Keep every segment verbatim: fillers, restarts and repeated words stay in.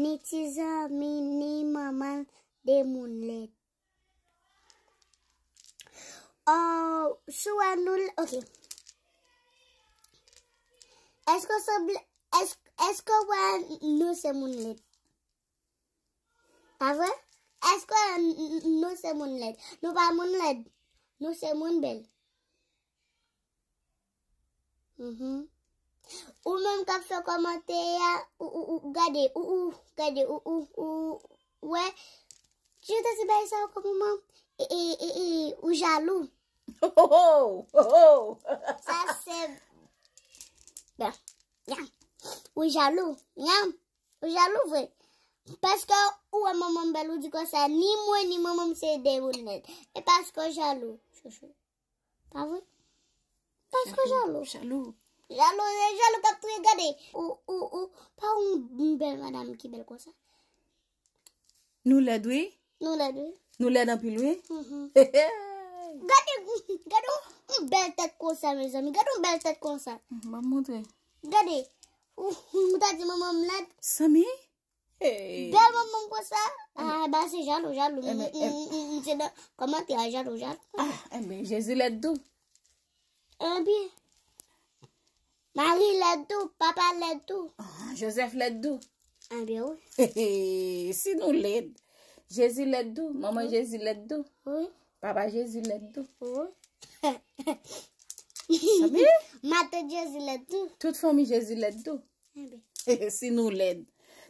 ni ti zanmi, ni manman l, de moun lèd. Oh, si w wè nou l-, ok. Èske w sanble, èske, èske w wè nou se moun lèd? Pa vre? Èske w wè n-, n-, nou se moun lèd? Nou pa moun lèd. Nou se moun bèl. Mhm. Ou menm k ap fè kòmantè a, ou, ou, ou, gade, ou, ou, gade, ou, ou, ou, wè, jan w te di bagay sa yo kòman, e, e, e, e, ou jalou. Oh, oh, oh, oh. Sa se, bon, ya. Ou jalou, ya. Ou jalou vre. Paske ou wè manman m bèl, ou di konsa, ni mwen, ni manman m se de moun lèd. E paske w jalou, chouchou. Pa vre? Paske w jalou. Jalou. Jalou, e jalou k ap touye, gade. Ou, ou, ou, pa yon bèl madanm ki bèl konsa. Nou lèd, wi. Nou lèd, wi. Nou lèd anpil, wi. Mhm. Gade, gade yon, yon bèl tèt konsa, mezanmi. Gade yon bèl tèt konsa. M ap montre. Gade. Ou, ou ta di manman m lèd. Sami? Hey. Bèl manman m konsa. Ah, ba se jalou, jalou. M, m, m, m, m, se nan kòmantè a, jalou, jalou. Ah, enben, Jezi lèd tou. Enben, Mari lèd tou, papa lèd tou. Ah, Jozèf lèd tou. Enben, wi. Si nou lèd, Jezi lèd tou, manman Jezi lèd tou. Wi. Papa Jezi lèd tou. Wi. Sami? Matant Jezi lèd tou. Tout fanmi Jezi lèd tou. Enben. Si nou lèd.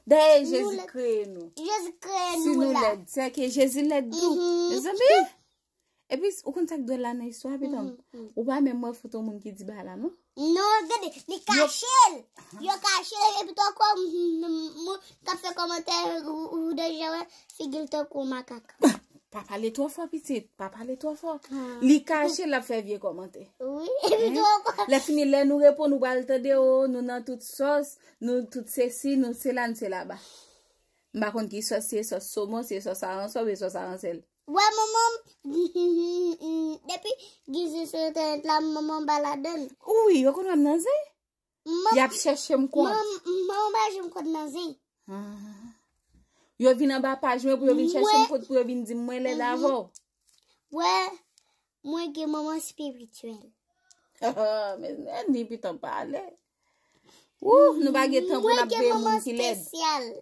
Dayè Jezi kreye nou. Jezi kreye nou la. Si nou lèd, se ke Jezi lèd tou. Mhm. Mezanmi, epi, ou konn sa k dwòl la nan istwa a, pitan? Mhm, mhm. Ou pa menm wè foto moun ki di bagay la, non? Non, gade, li kache l. Yo kache l, epi tou ankò, m, m, moun k ap fè kòmantè, ou, ou deja wè figi l tankou makak. Pa pale twò fò, pitit. Pa pale twò fò. Ah. Li kache, l ap fè vye kòmantè. Wi, epi tou ankò. Lè fini, lè nou reponn, ou pral tande, o, nou nan tout sòs, nou tout sesi, nou sela, nou se laba. M pa konn ki sòs se, sòs somon, se sòs aransò, oubyen sòs aransèl. Wè, manman m, depi Gizi sou entènèt la, manman m pa ladann. Wi, yo konn wè m nan zen. Y ap chèche m kont. Manman pa janm kont nan zen. Ah. Yo vin anba paj mwen pou yo vin chèche m kont, pou yo vin di m mwen lèd avè w. Wè, mwen gen manman espirityèl. Men, men ni pitan pale. Wouh, nou pa gen tan pou n ap veye moun ki lèd. Mwen gen manman espesyal.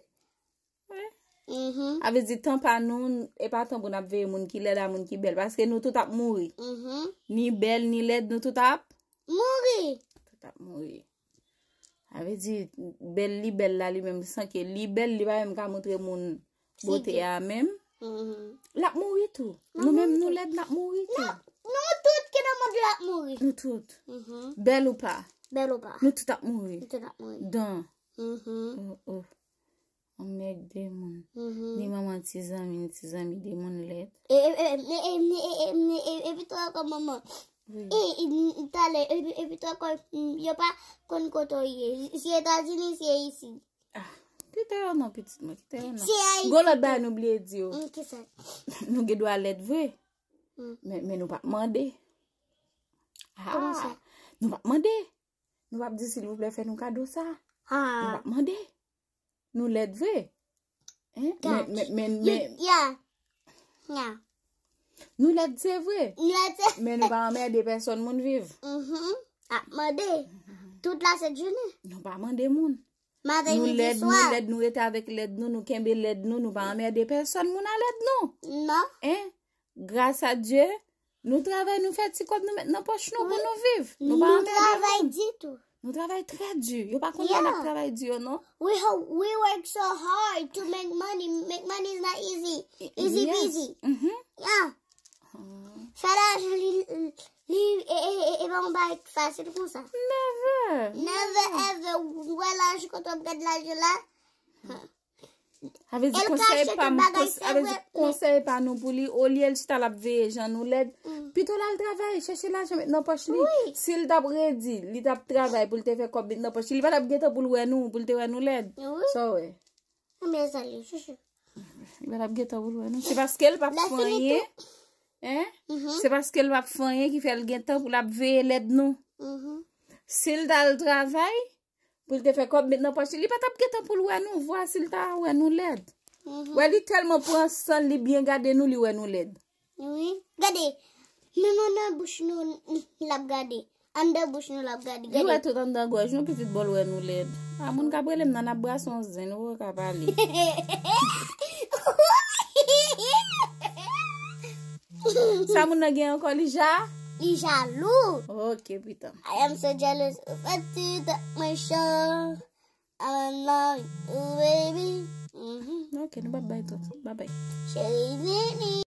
Mhm. A vle di tan pa nou, e pa tan pou n ap veye moun ki lèd a moun ki bèl, paske nou tout ap mouri. Mhm. Ni bèl, ni lèd, nou tout ap mouri. Tout ap mouri. A vle di, bèl li bèl la, li menm, san ke li bèl, li pa menm ka montre moun bote a menm. Mhm. L ap mouri tou. Nou menm, nou lèd, n ap mouri tou. Nou tout ki nan mond la ap mouri. Nou tout. Mhm. Bèl ou pa. Bèl ou pa. Nou tout ap mouri. Nou tout ap mouri. Dan. Mhm. Oh, oh. Anmède moun. Mhm. Ni manman ti zanmi, ni ti zanmi de moun lèd. E, e, e, e, e, e, e, e, epi tou ankò manman. Wi. E, e, m, talè, epi, epi tou ankò, m, yo pa konn kote w ye. Si Etazini, si isi. Ah, kite yo non, pitit mwen, kite yo non. Si Ayiti. Gon lòt bagay nou bliye di yo. Mm, kisa? Nou gen dwa lèd vre. Mm. Men, men nou p ap mande. Kòman sa? Ah, nou p ap mande. Nou p ap di silvouplè fè nou kado sa. Ah. Nou p ap mande. Nou lèd vre. Hein? Men, men, men, men. Ya. Ya. Nou lèd, se vre. Nou lèd, se. Men nou pa anmède pèsòn moun viv. Mhm. Ap mande. Tout la sent jounen. Nou pa mande moun. Maten, midi, swa. Nou lèd, nou lèd, nou rete avèk lèd nou, nou kenbe lèd nou, nou pa anmède pèsòn moun a lèd nou. Non. Hein? Gras a Dye, nou travay, nou fè ti kòb, nou met nan pòch nou pou nou viv. Nou pa anmède moun. Nou travay di tou. Nou travay trè di. Yo pa konn lè n ap travay di yo, non. We ho-, we work so hard to make money. Make money is not easy. Easy peasy. Mhm. Yeah. Fè lajan li, li, e, e, e, e pa yon bagay fasil konsa. Never. Never ever. Ou wè lajan, kote w ap gad lajan la. Sa vle di konsèy pa m, kons-, sa vle di konsèy pa nou pou li, olye l chita l ap veye jan nou lèd, pito l al travay, chèche lajan met nan pòch li. Wi. Si l t ap redi, li t ap travay pou l te fè kòb met nan pòch li, li pa t ap gentan pou l wè nou, pou l te wè nou lèd. Wi. Sa w wè? Mezanmi, chouchou. Li pa t ap gentan pou l wè nou. Se paske l p ap fè anyen. Hein? Mhm. Se paske l p ap fè anyen ki fè l gentan pou l ap veye lèd nou. Mhm. Si l t al travay, pou l te fè kòb met nan pòch li, li pa t ap gentan pou l wè nou vwa si l ta wè nou lèd. Wè, li tèlman pran san l, li byen gade nou, li wè nou lèd. Wi. Gade, menm anndan bouch nou l ap gade. Anndan bouch nou l ap gade. Li wè tout anndan gòj nou, pitit bòl wè nou lèd. A, moun k ap rele m nan, n ap brase yon zen, nou ka pale. Sa moun nan gen ankò, li ja? Li jalou. Ok, pitan. I am so jealous. Ou fè ti tèt mwen cho. I love you, baby. Mhm. Ok, nou p ap bay tout. Babay. Cheri, vini.